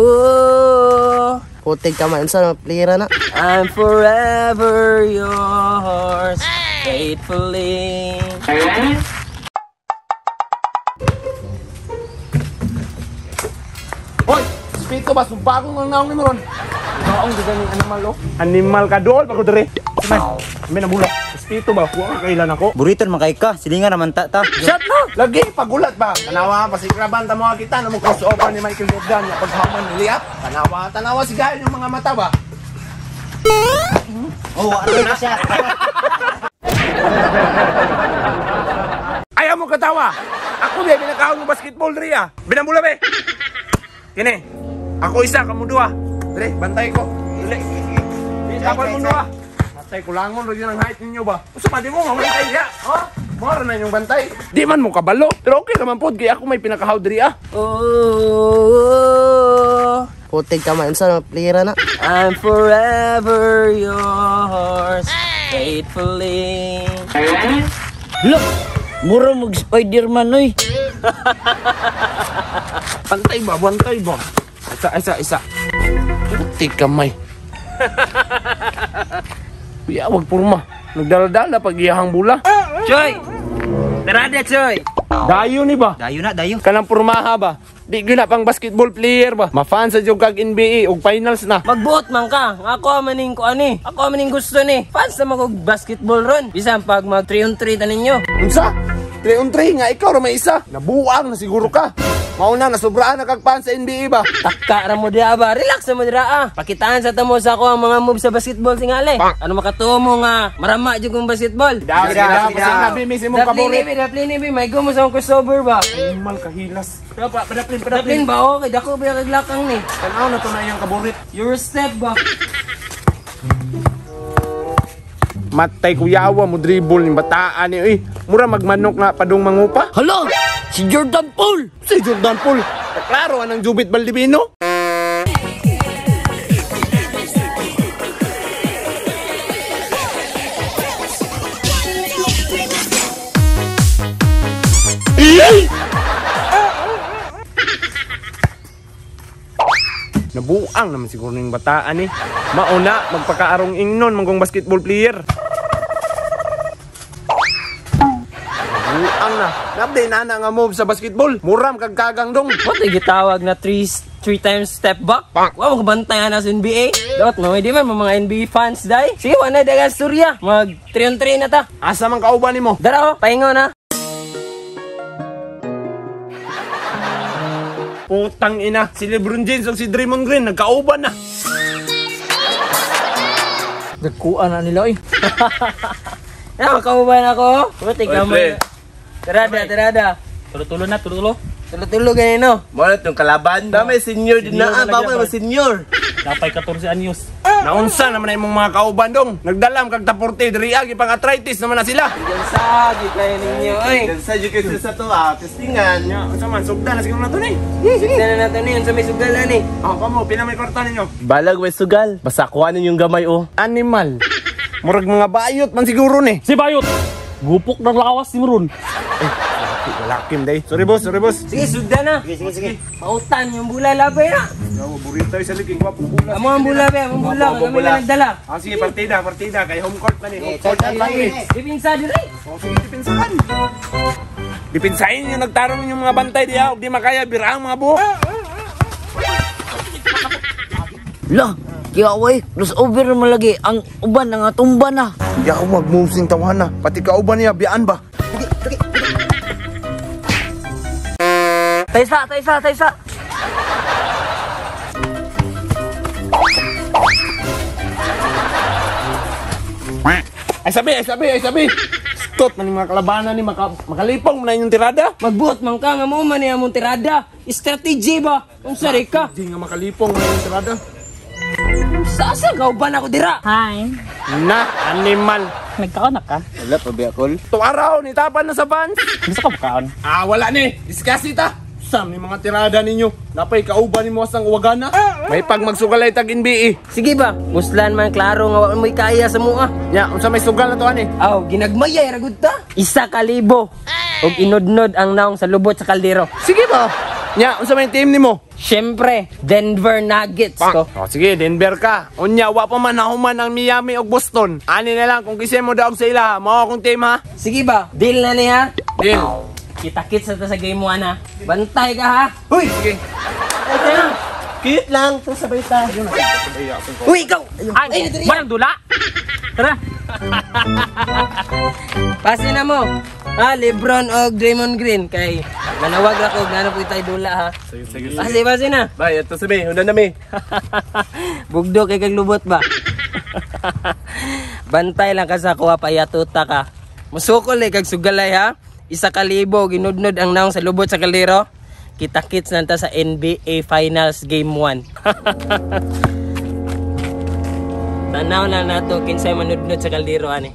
Oh, Putig ka man sa player na. I'm forever yours, faithfully. Hoy, spito ba sumbagong ang naong nimo ron? Naong di ganing animal oh. Animal ka dool pag dere. May nabulak. Spito ba wa ka kailan ako? Buriton man kay ka, silingan naman ta ta. Shot na. Lagi pagulat ba? Tanawa pasikraban ta mo kita na mo crossover ni Michael Jordan nga paghaman ni Liap. Tanawa, tanawa si Gael yung mga mata ba? Oh, wa na siya. Ayaw mo katawa. Ako be binakaon mo basketball diri ah. Binambula be. Kini. Ako isa kamo duha. Dire, bantay ko. Dili. Tapal mo duha. Matay kulangon ra gyud ang height ninyo ba? Usa pa di mo mamantay diha. Ha? Mora na inyong bantay. Di man mo kabalo, pero okay ra man pod kay ako may pinakahaw diri ah. Oh, Putig ka man sa player na. I'm forever yours, faithfully. Look, mura mag Spider-Man oy. Bantay ba? Bantay ba? Isa, isa, isa. Puti kamay. Kuya, wag purma. Nagdala-dala pag iyahang bula. Choy! Tarada, Choy! Dayo ni ba? Dayo na, dayo. Kanang purmaha ba? Di gyud na pang basketball player ba? Ma-fan sa jud kag NBA og finals na. Magbuot man ka. Ako maning ko ani. Ako maning gusto ni. Fans na mag basketball ron. Bisan pag mag 3 on 3 ta ninyo. Unsa? 3 on 3 nga ikaw ra may isa. Nabuang na siguro ka. Mauna na sobraan na kag fan sa NBA ba? Takka ra mo diha ba? Relax na mo dira ah. Pakitaan sa tamo sa ako ang mga moves sa basketball singali. Ano makatuo mo nga marama jud kong basketball. Daw, Sige, daw, sige, kasi daw. nabi mi imong Daplin kaborit. ni, daplin ni, may gumo sa akong crossover ba? Animal kahilas. Pa, padaplin, padaplin. Daplin ba oh? Kay dako ba kaglakang ni? Tanaw na to na iyang kaborit. Your step ba? Matay kuyawa mo dribble ni bataan ni oy. Mura magmanok na padung mangupa. Hala, si Jordan Poole. Si Jordan Poole. Klaro anang Jubit Baldivino. Nabuang naman siguro ng bataan eh. Mauna, magpakaarong ingnon manggong basketball player. Nabuang na. Nabday na na nga move sa basketball. Muram kag kagang dong. What ay gitawag na three times step back? Pak. Wa mo kabantayan na sa NBA. Dapat mo di man mga NBA fans dai. Sige, wa na daga storya. Mag 3 on 3 na ta. Asa man kauban nimo? Dara oh, pahingo na. Putang ina, si LeBron James ug si Draymond Green nagkauban na. Nagkuha na nila oy. Na makauban ako. Buti ka mo. Oy, pre. Tirada, tirada. Tulo-tulo na, tulo-tulo. Tulo-tulo ganino. Mo na itong kalaban. Dami senior din na. Ah, bako naman senior. Napay 14 anyos. Naunsa naman na imong mga kauban dong. Nagdalam kag taporte diri agi pang arthritis naman na sila. Diyan sa kayo ninyo oy. Sa kasi sa to ah, testingan. Nya, unsa man sugda na siguro na to ni. Sugdan na nato ni unsa may sugalan ni. Oh, kamo pila may kwarta ninyo? Balag may sugal. Basta kuhanin yung gamay oh. Animal. Murag mga bayot man siguro ni. Si Bayot! Gupok ng lawas si Maroon. Wala kim day. Sorry boss, sorry boss. Sige, sugdan na. Sige, sige, sige. Pautan yung bula labay na. Yawa burita sa liging gwapo bula. Amo ang bula be, amo ang bula Amo ang kami bula. na nagdala. Ah, sige, partida, partida kay home court man ni. Home court Sige, advantage. Dipinsa diri. Oh, sige, dipinsahan. Dipinsahin yung nagtarong yung mga bantay diha, ug di makaya bira ang mga buhok. Lah, kiaway, crossover naman lagi ang uban nga tumba na. Hindi ako mag-move sing tawana. Pati kauban niya, biyaan ba? Taysa, taysa, taysa. Ay sabi, ay sabi, ay sabi. Stot man yung mga kalabanan ni makalipong na inyong tirada. Magbuot man ka nga mo man ni among tirada. Strategy ba? Unsa ri ka? Hindi nga makalipong na inyong tirada. Sasa kauban ako dira. Hi. Na, animal. Nagkaon na ka? Wala pa ba kol? To araw, nitapan na sa fans. Gusto ka makaon? Ah, wala ni. Discuss ita. Sam ni mga tirada ninyo. Napay kauban ni mo asang uwagana. May pag magsugalay tag NBA. Sige ba? Muslan man klaro nga wa mo'y kaya sa mua. Nya, unsa may sugal na to ani? Aw, ginagmayay ra gud ta. 1,000. Ug inudnod ang naong sa lubot sa kaldero. Sige ba? Nya, unsa may team nimo? Siyempre, Denver Nuggets ko. Oh, sige, Denver ka. Unya, wa pa man nahuman ang Miami ug Boston. Ani na lang kung kisay mo daog sa ila, mao akong team ha. Sige ba, deal na niya. Deal. Kita-kits na ta sa game 1 ha. Bantay ka ha. Huy, sige. Cute lang, so sabay ta. Uy, ikaw! Ay, walang dula. Tara. Pasi na mo. Ha, Lebron og Draymond Green kay manawag ako og ngano po tayo dula ha. Sige, sige. Pasi, pasi na. Bye, ito sabi, una na mi. Bugdo kay kag lubot ba? Bantay lang ka sa kuha payatuta ka. Musukol eh kag sugalay ha. 1,000 ginudnod ang naong sa lubot sa kaldero. Kita-kits na ta sa NBA Finals Game 1. Tanaw na nato kinsay manudnod sa kaldero ani.